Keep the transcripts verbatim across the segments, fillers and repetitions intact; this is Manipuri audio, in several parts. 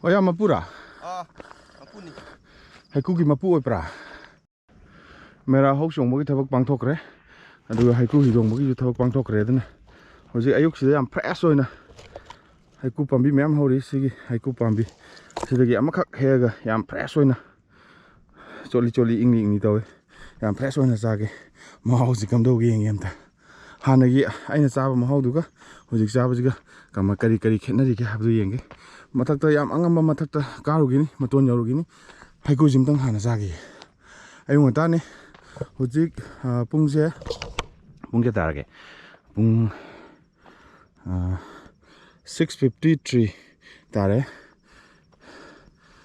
ꯑꯣ, ꯌꯥꯝ ꯃꯄꯨꯔꯥ? ꯑꯥ, ꯃꯄꯨꯅꯤ꯫ ꯍꯩꯀꯨꯒꯤ ꯃꯄꯨ ꯑꯣꯏꯕ꯭ꯔꯥ? ꯃꯦꯔꯥ ꯍꯧ ꯆꯣꯡꯕꯒꯤ ꯊꯕꯛ ꯄꯥꯡꯊꯣꯛꯈ꯭ꯔꯦ, ꯑꯗꯨꯒ ꯍꯩꯀꯨ ꯍꯤꯗꯣꯡꯕꯒꯤꯁꯨ ꯊꯕꯛ ꯄꯥꯡꯊꯣꯛꯈ꯭ꯔꯦ꯫ ꯑꯗꯨꯅ ꯍꯧꯖꯤꯛ ꯑꯌꯨꯛꯁꯤꯗ ꯌꯥꯝ ꯐ꯭ꯔꯦꯁ ꯑꯣꯏꯅ ꯍꯩꯀꯨ ꯄꯥꯝꯕꯤ ꯃꯌꯥꯝ ꯍꯧꯔꯤ꯫ ꯁꯤꯒꯤ ꯍꯩꯀꯨ ꯄꯥꯝꯕꯤ ꯁꯤꯗꯒꯤ ꯑꯃꯈꯛ ꯍꯦꯛꯑꯒ ꯌꯥꯝ ꯐ꯭ꯔꯦꯁ ꯑꯣꯏꯅ ꯆꯣꯠꯂꯤ ꯆꯣꯠꯂꯤ ꯏꯪꯂꯤ ꯏꯪꯂꯤ ꯇꯧꯋꯦ꯫ ꯌꯥꯝ ꯐ꯭ꯔꯦꯁ ꯑꯣꯏꯅ ꯆꯥꯒꯦ꯫ ꯃꯍꯥꯎꯁꯤ ꯀꯝꯗꯧꯒꯦ ꯌꯦꯡꯒꯦ ꯑꯝꯇ꯫ ꯍꯥꯟꯅꯒꯤ ꯑꯩꯅ ꯆꯥꯕ ꯃꯍꯥꯎꯗꯨꯒ ꯍꯧꯖꯤꯛ ꯆꯥꯕꯁꯤꯒ ꯀꯃ-, ꯀꯔꯤ ꯀꯔꯤ ꯈꯦꯠꯅꯔꯤꯒꯦ ꯍꯥꯏꯕꯗꯨ ꯌꯦꯡꯒꯦ꯫ ꯃꯊꯛꯇ ꯌꯥꯝ ꯑꯉꯝꯕ ꯃꯊꯛꯇ ꯀꯥꯔꯨꯈꯤꯅꯤ, ꯃꯇꯣꯟ ꯌꯧꯔꯨꯈꯤꯅꯤ꯫ ꯍꯩꯀꯨꯁꯤ ꯑꯝꯇꯪ ꯍꯥꯟꯅ ꯆꯥꯈꯤꯒꯦ꯫ ꯑꯌꯨꯛ ꯉꯟꯇꯥꯅꯤ꯫ ꯍꯧꯖꯤꯛ, ꯑ, ꯄꯨꯡꯁꯦ, ꯄꯨꯡ ꯀꯌꯥ ꯇꯥꯔꯒꯦ? ꯄꯨꯡ, ꯑ, six fifty three ꯇꯥꯔꯦ꯫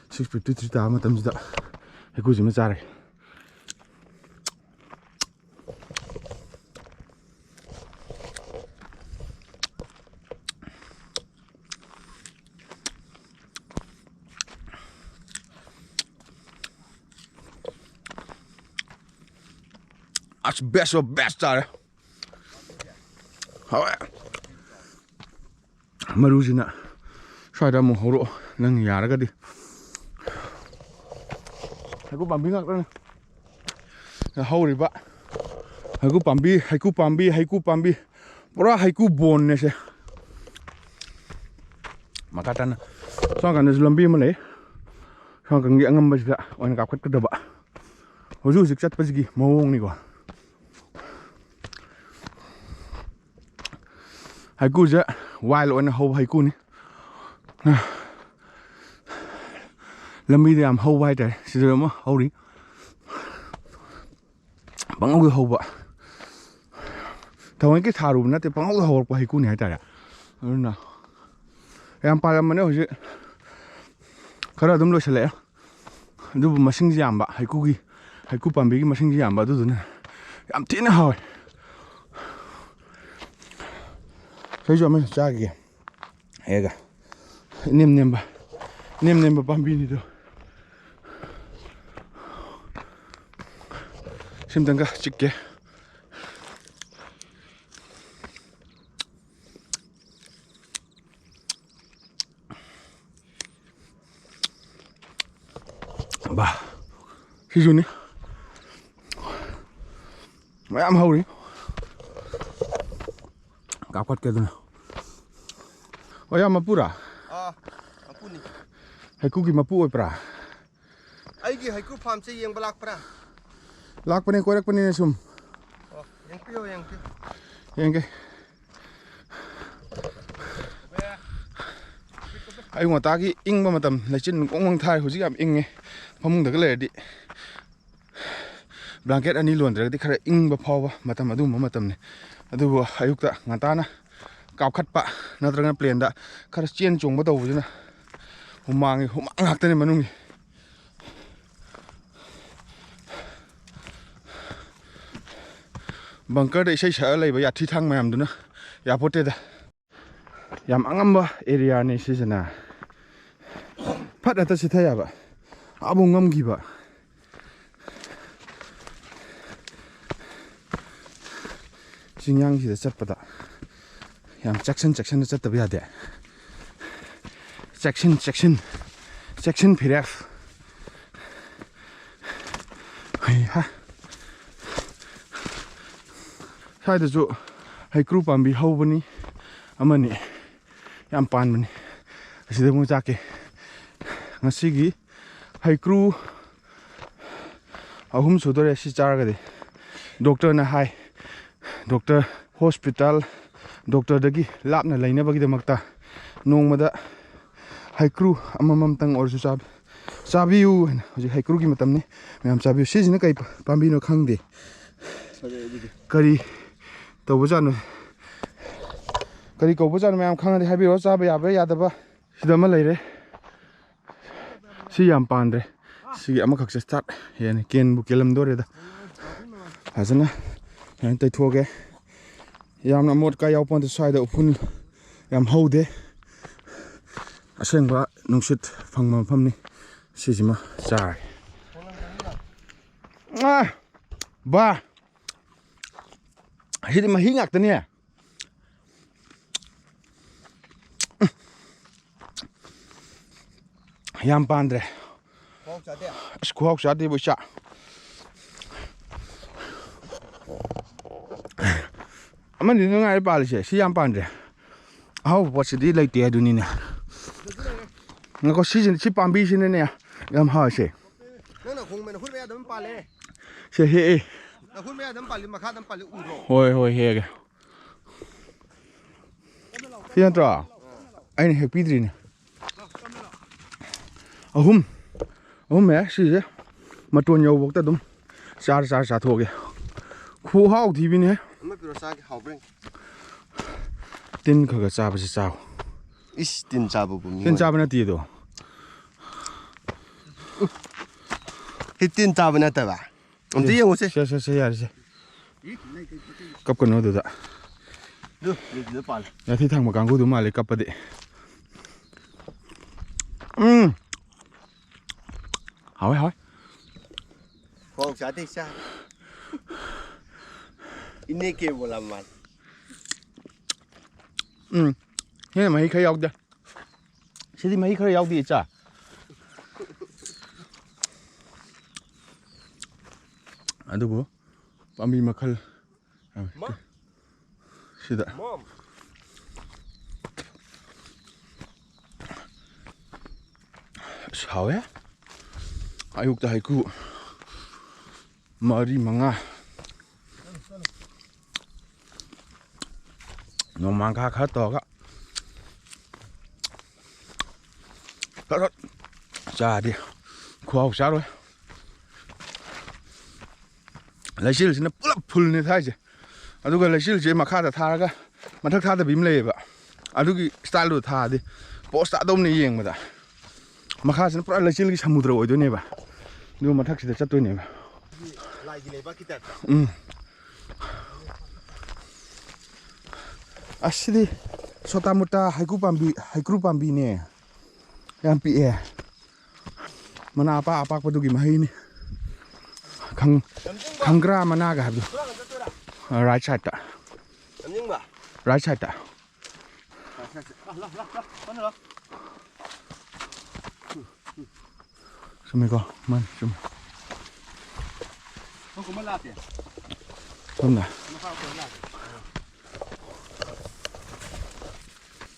Six fifty three ꯇꯥꯕ ꯃꯇꯝꯁꯤꯗ ꯍꯩꯀꯨꯁꯤꯃ ꯆꯥꯔꯒꯦ꯫ ꯑꯁ, best of best ꯇꯥꯔꯦ꯫ ꯍꯥꯎꯋꯦ꯫ ꯃꯔꯨꯁꯤꯅ ꯁ꯭ꯋꯥꯏꯗ ꯑꯃꯨꯛ ꯍꯧꯔꯛꯑꯣ, ꯅꯪ ꯌꯥꯔꯒꯗꯤ꯫ ꯍꯩꯀꯨ ꯄꯥꯝꯕꯤ ꯉꯥꯛꯇꯅꯦ꯫ ꯍꯧꯔꯤꯕ ꯍꯩꯀꯨ ꯄꯥꯝꯕꯤ, ꯍꯩꯀꯨ ꯄꯥꯝꯕꯤ, ꯍꯩꯀꯨ ꯄꯥꯝꯕꯤ, ꯄꯨꯔꯥ ꯍꯩꯀꯨ ꯕꯣꯟꯅꯦ ꯁꯦ꯫ ꯃꯈꯥ ꯇꯥꯅ ꯁꯣꯝ ꯅꯥꯀꯟꯗꯁꯨ ꯂꯝꯕꯤ ꯑꯃ ꯂꯩ꯫ ꯁꯣꯝ ꯅꯥꯀꯟꯒꯤ ꯑꯉꯝꯕꯁꯤꯗ ꯑꯣꯏꯅ ꯀꯥꯞꯈꯠꯀꯗꯕ꯫ ꯍꯧꯖꯤꯛ ꯍꯧꯖꯤꯛ ꯆꯠꯄꯁꯤꯒꯤ ꯃꯑꯣꯡꯅꯤꯀꯣ꯫ ꯍꯩꯀꯨꯁꯦ wild ꯑꯣꯏꯅ ꯍꯧꯕ ꯍꯩꯀꯨꯅꯤ꯫ ꯂꯝꯕꯤꯗ ꯌꯥꯝ ꯍꯧꯕ ꯍꯥꯏꯇꯥꯔꯦ꯫ ꯁꯤꯗ ꯑꯃ ꯍꯧꯔꯤ꯫ ꯄꯪꯍꯧꯗ ꯍꯧꯕ꯫ ꯊꯑꯣꯏꯀꯤ ꯊꯥꯔꯨꯕ ꯅꯠꯇꯦ, ꯄꯪꯍꯧꯗ ꯍꯧꯔꯛꯄ ꯍꯩꯀꯨꯅꯤ ꯍꯥꯏꯇꯥꯔꯦ꯫ ꯑꯗꯨꯅ ꯌꯥꯝ ꯄꯥꯜꯂꯝꯕꯅꯦ, ꯍꯧꯖꯤꯛ ꯈꯔ ꯑꯗꯨꯝ ꯂꯣꯏꯁꯤꯜꯂꯛꯑꯦ꯫ ꯑꯗꯨꯕꯨ ꯃꯁꯤꯡꯁꯤ ꯌꯥꯝꯕ, ꯍꯩꯀꯨꯒꯤ, ꯍꯩꯀꯨ ꯄꯥꯝꯕꯤꯒꯤ ꯃꯁꯤꯡꯁꯤ ꯌꯥꯝꯕ, ꯑꯗꯨꯗꯨꯅ ꯌꯥꯝ ꯊꯤꯅ ꯍꯥꯎꯋꯦ꯫ ꯁꯤꯁꯨ ꯑꯃ ꯆꯥꯈꯤꯒꯦ꯫ ꯍꯦꯛꯑꯒ ꯏꯅꯦꯝ ꯅꯦꯝꯕ, ꯏꯅꯦꯝ ꯅꯦꯝꯕ ꯄꯥꯝꯕꯤꯅꯤꯗꯣ꯫ ꯁꯤꯝꯇꯪꯒ ꯆꯤꯛꯀꯦ꯫ ꯕꯥ, ꯁꯤꯁꯨꯅꯤ꯫ ꯃꯌꯥꯝ ꯍꯧꯔꯤ꯫ ꯀꯥꯞꯈꯠꯀꯦ ꯑꯗꯨꯅ꯫ ꯑꯣ, ꯌꯥꯝ ꯃꯄꯨꯔꯥ? ꯑꯥ, ꯃꯄꯨꯅꯤ꯫ ꯍꯩꯀ꯭ꯔꯨꯒꯤ ꯃꯄꯨ ꯑꯣꯏꯕ꯭ꯔꯥ? ꯑꯩꯒꯤ ꯍꯩꯀ꯭ꯔꯨ ꯐꯥꯔꯝꯁꯦ ꯌꯦꯡꯕ ꯂꯥꯛꯄ꯭ꯔꯥ? ꯂꯥꯛꯄꯅꯦ, ꯀꯣꯏꯔꯛꯄꯅꯤꯅꯦ ꯁꯨꯝ꯫ ꯑꯣ, ꯌꯦꯡꯕꯤꯌꯨ, ꯌꯦꯡꯕꯤꯌꯨ꯫ ꯌꯦꯡꯒꯦ꯫ ꯑꯌꯨꯛ ꯉꯟꯇꯥꯒꯤ ꯏꯪꯕ ꯃꯇꯝ, ꯂꯩꯆꯤꯟ ꯒꯣꯡ ꯒꯣꯡ ꯊꯥꯏ꯫ ꯍꯧꯖꯤꯛ ꯌꯥꯝ ꯏꯪꯉꯦ꯫ ꯐꯃꯨꯡꯗꯒ ꯂꯩꯔꯗꯤ ꯕ꯭ꯂꯥꯡꯀꯦꯠ ꯑꯅꯤ ꯂꯣꯟꯗ꯭ꯔꯒꯗꯤ ꯈꯔ ꯏꯪꯕ ꯐꯥꯎꯕ ꯃꯇꯝ, ꯑꯗꯨꯒꯨꯝꯕ ꯃꯇꯝꯅꯤ꯫ ꯑꯗꯨꯕꯨ ꯑꯌꯨꯛꯇ ꯉꯟꯇꯥꯅ ꯀꯥꯞꯈꯠꯄ ꯅꯠꯇ꯭ꯔꯒꯅ ꯄ꯭ꯂꯦꯟꯗ ꯈꯔ ꯆꯦꯟ ꯆꯣꯡꯕ ꯇꯧꯕꯁꯤꯅ ꯍꯨꯃꯥꯡꯒꯤ ꯍꯨꯃꯥꯡ ꯉꯥꯛꯇꯅꯤ ꯃꯅꯨꯡꯒꯤ꯫ ꯕꯪꯀꯔꯗ ꯏꯁꯩ ꯁꯛꯑ ꯂꯩꯕ ꯌꯥꯊꯤ ꯊꯥꯡ ꯃꯌꯥꯝꯗꯨꯅ ꯌꯥꯄꯣꯠꯇꯦꯗ꯫ ꯌꯥꯝ ꯑꯉꯝꯕ ꯑꯦꯔꯤꯌꯥꯅꯤ ꯁꯤꯁꯤꯅ꯫ ꯐꯠ ꯍꯦꯛꯇ ꯆꯤꯊ ꯌꯥꯕ꯫ ꯑꯥꯕꯨꯡ ꯉꯝꯈꯤꯕ꯫ ꯆꯤꯡꯌꯥꯡꯁꯤꯗ ꯆꯠꯄꯗ ꯌꯥꯝ ꯆꯦꯛꯁꯤꯟ ꯆꯦꯛꯁꯤꯟꯅ ꯆꯠꯇꯕ ꯌꯥꯗꯦ꯫ ꯆꯦꯛꯁꯤꯟ, ꯆꯦꯛꯁꯤꯟ, ꯆꯦꯛꯁꯤꯟ ꯐꯤꯔꯦꯞ꯫ ꯍꯩꯍꯥ꯫ ꯁ꯭ꯋꯥꯏꯗꯁꯨ ꯍꯩꯀ꯭ꯔꯨ ꯄꯥꯝꯕꯤ ꯍꯧꯕꯅꯤ, ꯑꯃꯅꯤ ꯌꯥꯝ ꯄꯥꯟꯕꯅꯤ꯫ ꯑꯁꯤꯗ ꯑꯃꯨꯛ ꯆꯥꯛꯀꯦ꯫ ꯉꯁꯤꯒꯤ ꯍꯩꯀ꯭ꯔꯨ ꯑꯍꯨꯝ ꯁꯨꯗꯣꯔꯦ ꯁꯤ ꯆꯥꯔꯒꯗꯤ꯫ ꯗꯣꯛꯇꯔꯅ ꯍꯥꯏ, ꯗꯣꯛꯇꯔ ꯍꯣꯁꯄꯤꯇꯥꯜ, ꯗꯣꯛꯇꯔꯗꯒꯤ ꯂꯥꯞꯅ ꯂꯩꯅꯕꯒꯤꯗꯃꯛꯇ ꯅꯣꯡꯃꯗ ꯍꯩꯀ꯭ꯔꯨ ꯑꯃꯃꯝꯇꯪ ꯑꯣꯏꯔꯁꯨ ꯆꯥꯕ-, ꯆꯥꯕꯤꯌꯨ ꯍꯥꯏꯅ꯫ ꯍꯧꯖꯤꯛ ꯍꯩꯀ꯭ꯔꯨꯒꯤ ꯃꯇꯝꯅꯤ, ꯃꯌꯥꯝ ꯆꯥꯕꯤꯌꯨ꯫ ꯁꯤꯁꯤꯅ ꯀꯩ ꯄꯥꯝꯕꯤꯅꯣ ꯈꯪꯗꯦ, ꯀꯔꯤ ꯇꯧꯕꯖꯥꯠꯅꯣ, ꯀꯔꯤ ꯀꯧꯕꯖꯥꯠꯅꯣ? ꯃꯌꯥꯝ ꯈꯪꯉꯗꯤ ꯍꯥꯏꯕꯤꯔꯛꯑꯣ, ꯆꯥꯕ ꯌꯥꯕ꯭ꯔꯥ ꯌꯥꯗꯕ꯫ ꯁꯤꯗ ꯑꯃ ꯂꯩꯔꯦ꯫ ꯁꯤ ꯌꯥꯝ ꯄꯥꯟꯗ꯭ꯔꯦ꯫ ꯁꯤꯒꯤ ꯑꯃꯈꯛꯁꯦ ꯁ꯭ꯇꯥꯔꯠ ꯍꯦꯟꯅ ꯀꯦꯟꯕꯨ ꯀꯦꯜꯂꯝꯗꯣꯔꯦꯗ꯫ ꯐꯖꯅ ꯁꯨꯃꯥꯏꯅ ꯇꯩꯊꯣꯛꯑꯒꯦ꯫ ꯌꯥꯝꯅ ꯑꯃꯣꯠ ꯑꯀꯥꯏ ꯌꯥꯎꯄꯣꯟꯇꯦ ꯁ꯭ꯋꯥꯏꯗ, ꯎꯐꯨꯜ ꯌꯥꯝ ꯍꯧꯗꯦ꯫ ꯑꯁꯦꯡꯕ ꯅꯨꯡꯁꯤꯠ ꯐꯪꯕ ꯃꯐꯝꯅꯤ꯫ ꯁꯤꯁꯤꯃ ꯆꯥꯔꯦ꯫ ꯑꯥ! ꯕꯥ! ꯑꯁꯤꯗꯤ ꯃꯍꯤ ꯉꯥꯛꯇꯅꯦ꯫ ꯌꯥꯝ ꯄꯥꯟꯗ꯭ꯔꯦ꯫ ꯃꯣꯔꯣꯛ ꯆꯥꯗꯦ? ꯑꯁ, ꯈꯨꯍꯥꯎ ꯆꯥꯗꯦꯕꯣ, ꯏꯆꯥ꯫ ꯑꯃꯅꯤ ꯅꯨꯡꯉꯥꯏꯔꯦ ꯄꯥꯜꯂꯤꯁꯦ, ꯁꯤ ꯌꯥꯝ ꯄꯥꯟꯗ꯭ꯔꯦ꯫ ꯑꯍꯥꯎꯕ ꯄꯣꯠꯁꯤꯗꯤ ꯂꯩꯇꯦ ꯑꯗꯨꯅꯤꯅꯦ꯫ ꯉꯥꯏꯈꯣ, ꯁꯤꯁꯤꯅ, ꯁꯤ ꯄꯥꯝꯕꯤꯁꯤꯅꯅꯦ ꯌꯥꯝ ꯍꯥꯎꯔꯤꯁꯦ꯫ ꯅꯪꯅ ꯈꯣꯡꯃꯦꯟ ꯍꯨꯠ ꯃꯌꯥꯗ ꯑꯗꯨꯝ ꯄꯥꯜꯂꯦ꯫ ꯁꯦ ꯍꯦꯛꯑꯦ꯫ ꯅꯈꯨꯠ ꯃꯌꯥꯗ ꯑꯗꯨꯝ ꯄꯥꯜꯂꯤ, ꯃꯈꯥꯗ ꯑꯗꯨꯝ ꯄꯥꯜꯂꯤ, ꯎꯗ꯭ꯔꯣ? ꯍꯣꯏ, ꯍꯣꯏ, ꯍꯦꯛꯑꯒꯦ꯫ ꯁꯤ ꯅꯠꯇ꯭ꯔꯣ? ꯑꯩꯅ ꯍꯦꯛꯄꯤꯗ꯭ꯔꯤꯅꯦ꯫ ꯑꯍꯨꯝ꯫ ꯑꯍꯨꯝ ꯍꯦꯛ ꯁꯤꯁꯦ ꯃꯇꯣꯟ ꯌꯧꯕꯧꯇ ꯑꯗꯨꯝ ꯆꯥꯔ ꯆꯥꯔ ꯆꯥꯊꯣꯛꯑꯒꯦ꯫ ꯈꯨꯍꯥꯎ ꯊꯤꯕꯤꯅꯦ꯫ ꯑꯃ ꯄꯤꯔꯣ ꯆꯥꯒꯦ, ꯍꯥꯎꯕ꯭ꯔꯥ ꯌꯦꯡꯒꯦ꯫ ꯇꯤꯟ ꯈꯔ ꯈꯔ ꯆꯥꯕꯁꯤ ꯆꯥꯎ꯫ ꯏꯁ, ꯇꯤꯟ ꯆꯥꯕꯕꯨ ꯃꯤ ꯇꯤꯟ ꯆꯥꯕ ꯅꯠꯇꯦ ꯑꯗꯣ꯫ ꯁꯤ ꯇꯤꯟ ꯆꯥꯕ ꯅꯠꯇꯕ꯫ ꯑꯝꯇ ꯌꯦꯡꯉꯨꯁꯦ꯫ ꯁꯦ, ꯁꯦ, ꯁꯦ, ꯌꯥꯔꯦꯁꯦ꯫ ꯀꯞꯀꯅꯨ ꯑꯗꯨꯗ꯫ ꯑꯗꯨ, ꯑꯗꯨꯗ ꯄꯥꯜꯂꯦ꯫ ꯌꯥꯊꯤ ꯊꯪꯕ ꯀꯥꯡꯕꯨꯗꯨ ꯃꯥꯜꯂꯦ ꯀꯞꯄꯗꯤ꯫ ꯎꯝ꯫ ꯍꯥꯎꯋꯦ, ꯍꯥꯎꯋꯦ꯫ ꯈꯣꯡ ꯆꯥꯗꯦ, ꯆꯥ꯫ ꯏꯅꯦ ꯀꯦꯕꯣꯂꯥ ꯃꯥꯜꯂꯦ꯫ ꯎꯝ꯫ ꯍꯦꯟꯅ ꯃꯍꯤ ꯈꯔ ꯌꯥꯎꯗꯦ꯫ ꯁꯤꯗꯤ ꯃꯍꯤ ꯈꯔ ꯌꯥꯎꯗꯦ, ꯏꯆꯥ꯫ ꯑꯗꯨꯕꯨ ꯄꯥꯝꯕꯤ ꯃꯈꯜ ꯁꯤꯗ꯫ ꯃꯣꯝ꯫ ꯑꯁ, ꯍꯥꯎꯋꯦ꯫ ꯑꯌꯨꯛꯇ ꯍꯩꯀ꯭ꯔꯨ ꯃꯔꯤ ꯃꯉꯥ꯫ ꯅꯣꯡꯃꯥꯡꯈꯥ ꯈꯔ ꯇꯧꯔꯒ ꯈꯔ ꯆꯥꯔꯗꯤ ꯈꯨꯍꯥꯎ ꯆꯥꯔꯣꯏ꯫ ꯂꯩꯆꯤꯜꯁꯤꯅ ꯄꯨꯂꯞ ꯐꯨꯜꯅꯦ ꯊꯥꯏꯁꯦ꯫ ꯑꯗꯨꯒ ꯂꯩꯆꯤꯜꯁꯦ ꯃꯈꯥꯗ ꯊꯥꯔꯒ ꯃꯊꯛ ꯊꯥꯗꯕꯤ ꯑꯃ ꯂꯩꯌꯦꯕ꯫ ꯑꯗꯨꯒꯤ ꯁ꯭ꯇꯥꯏꯜꯗꯨ ꯊꯥꯔꯗꯤ ꯄꯣꯁ ꯇꯥꯗꯧꯅꯦ ꯌꯦꯡꯕꯗ꯫ ꯃꯈꯥꯁꯤꯅ ꯄꯨꯔꯥ ꯂꯩꯆꯤꯜꯒꯤ ꯁꯃꯨꯗ꯭ꯔ ꯑꯣꯏꯗꯣꯏꯅꯦꯕ꯫ ꯑꯗꯨꯒ ꯃꯊꯛꯁꯤꯗ ꯆꯠꯇꯣꯏꯅꯦꯕ꯫ ꯂꯥꯏꯒꯤ ꯂꯩꯕꯥꯛꯀꯤ ꯇꯥꯏꯞꯇ꯫ ꯎꯝ꯫ ꯑꯁꯤꯗꯤ ꯁꯣꯇꯥ ꯃꯣꯇꯥ ꯍꯩꯀ꯭ꯔꯨ ꯄꯥꯝꯕꯤ, ꯍꯩꯀ꯭ꯔꯨ ꯄꯥꯝꯕꯤꯅꯦ꯫ ꯌꯥꯝ ꯄꯤꯛꯑꯦ꯫ ꯃꯅꯥ ꯑꯄꯥꯛ ꯑꯄꯥꯛꯄꯗꯨꯒꯤ ꯃꯍꯩꯅꯤ꯫ ꯈꯪ-, ꯈꯪꯒ꯭ꯔꯥ ꯃꯅꯥꯒ ꯍꯥꯏꯕꯗꯣ꯫ ꯑ, right sideꯇ꯫ ꯂꯝꯖꯤꯡꯕ꯫ Right sideꯇ꯫ Right sideꯁꯦ꯫ ꯂꯥꯎ, ꯂꯥꯎ, ꯂꯥꯎ, ꯂꯥꯎ, ꯀꯟꯅ ꯂꯥꯎ꯫ ꯆꯨꯝꯃꯤꯀꯣ? ꯃꯥꯅꯤ, ꯆꯨꯝꯃꯤ꯫ ꯊꯣꯛꯀꯨꯝꯕ ꯂꯥꯛꯇꯦ꯫ ꯁꯣꯝꯗ꯫ ꯃꯈꯥ ꯑꯩꯈꯣꯏ ꯂꯥꯛꯇꯦ꯫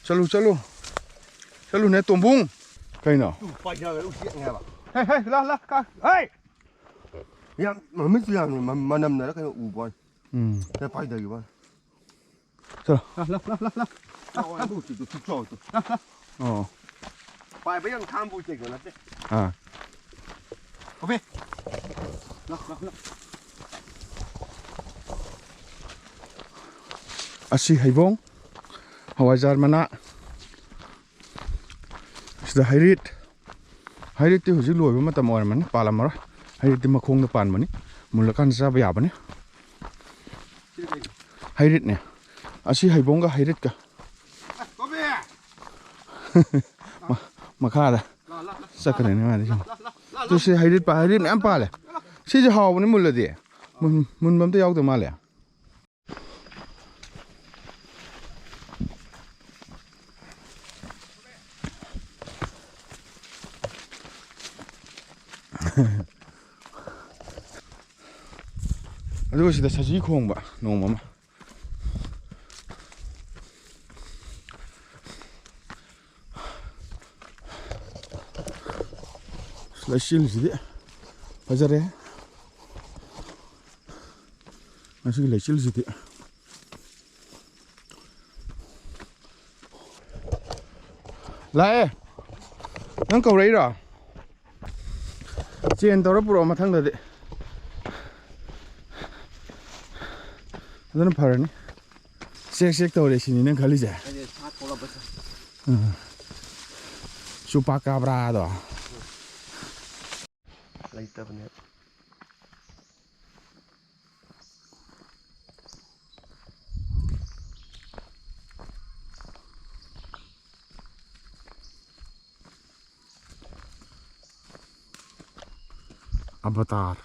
ꯆꯠꯂꯨ, ꯆꯠꯂꯨ꯫ ꯆꯠꯂꯨꯅꯦ, ꯇꯣꯝꯕꯨꯡ꯫ ꯀꯩꯅꯣ? ꯇꯨ ꯄꯥꯏꯊꯔꯒ ꯎꯆꯦꯛꯅꯦꯕ꯫ ꯍꯦ, ꯍꯦ, ꯂꯥ, ꯂꯥ, ꯀꯥ-, ꯍꯦ! ꯌꯥꯝ ꯃꯃꯤꯠꯁꯨ ꯌꯥꯝ ꯃ-, ꯃꯅꯝꯅꯔ ꯀꯩꯅꯣ ꯎꯕ ꯋꯥꯅꯤ꯫ ꯎꯝ꯫ ꯍꯦꯛ ꯄꯥꯏꯊꯈꯤꯕ ꯋꯥꯅꯤ꯫ ꯆꯠꯂꯣ꯫ ꯂꯥ, ꯂꯥ, ꯂꯥ, ꯂꯥ, ꯂꯥ꯫ ꯆꯥꯎꯋꯦ, ꯑꯗꯨ ꯎꯆꯦꯛꯇꯣ ꯊꯤ ꯆꯥꯎꯋꯦ ꯇꯨ꯫ ꯂꯥ, ꯂꯥ꯫ ꯑꯣ꯫ ꯄꯥꯏꯕ ꯌꯥꯝ ꯈꯥꯡꯕ ꯎꯆꯦꯛꯇꯣ ꯅꯠꯇꯦ꯫ ꯑꯥ꯫ ꯍꯣꯕꯦ꯫ ꯂꯥ, ꯂꯥ, ꯂꯥ꯫ ꯑꯁꯤ ꯍꯩꯕꯣꯡ, ꯍꯋꯥꯏꯖꯥꯔ ꯃꯅꯥ, ꯁꯤꯗ ꯍꯩꯔꯤꯠ꯫ ꯍꯩꯔꯤꯠꯇꯤ ꯍꯧꯖꯤꯛ ꯂꯣꯏꯕ ꯃꯇꯝ ꯑꯣꯏꯔꯝꯃꯅꯤ, ꯄꯥꯜꯂꯝꯃꯔꯣꯏ꯫ ꯍꯩꯔꯤꯠꯇꯤ ꯃꯈꯣꯡꯗ ꯄꯥꯟꯕꯅꯤ, ꯃꯨꯜꯂꯀꯥꯟꯗ ꯆꯥꯕ ꯌꯥꯕꯅꯤ꯫ ꯍꯩꯔꯤꯠꯅꯦ꯫ ꯑꯁꯤ ꯍꯩꯕꯣꯡꯒ ꯍꯩꯔꯤꯠꯀ꯫ ꯍꯣꯕꯦ꯫ ꯃ-, ꯃꯈꯥꯗ ꯆꯠꯈ꯭ꯔꯦꯅꯦ ꯃꯥꯗꯤ ꯁꯨꯝ꯫ ꯇꯨ ꯁꯤ ꯍꯩꯔꯤꯠ ꯄꯥ-, ꯍꯩꯔꯤꯠ ꯃꯌꯥꯝ ꯄꯥꯜꯂꯦ꯫ ꯁꯤꯁꯦ ꯍꯥꯎꯕꯅꯤ ꯃꯨꯜꯂꯗꯤ꯫ ꯃꯨꯟ-, ꯃꯨꯟꯕ ꯑꯝꯇ ꯌꯥꯎꯗ ꯃꯥꯜꯂꯦ꯫ ꯑꯗꯨꯒ ꯁꯤꯗ ꯁꯖꯤ ꯈꯣꯡꯕ ꯅꯣꯡꯃ ꯑꯃ꯫ ꯂꯩꯆꯤꯜꯁꯤꯗꯤ ꯐꯖꯔꯦ꯫ ꯉꯁꯤꯒꯤ ꯂꯩꯆꯤꯜꯁꯤꯗꯤ꯫ ꯂꯥꯛꯑꯦ꯫ ꯅꯪ ꯀꯧꯔꯛꯏꯔꯣ? ꯆꯦꯟ ꯇꯧꯔ ꯄꯨꯔꯛꯑꯣ ꯃꯊꯪꯗꯗꯤ꯫ ꯑꯗꯨꯅ ꯐꯔꯅꯤ꯫ ꯆꯦꯛ ꯆꯦꯛ ꯇꯧꯔꯦ ꯁꯤꯅꯤ ꯅꯪ ꯈꯜꯂꯤꯁꯦ? ꯑꯩꯗꯤ ꯁꯥ ꯊꯣꯛꯂꯛꯄꯁꯦ꯫ ꯎꯝ꯫ ꯆꯨꯄꯥ ꯀꯥꯕ꯭ꯔꯥꯗꯣ꯫ ꯂꯩꯇꯕꯅꯦ꯫ ꯑꯕꯇꯥꯔ꯫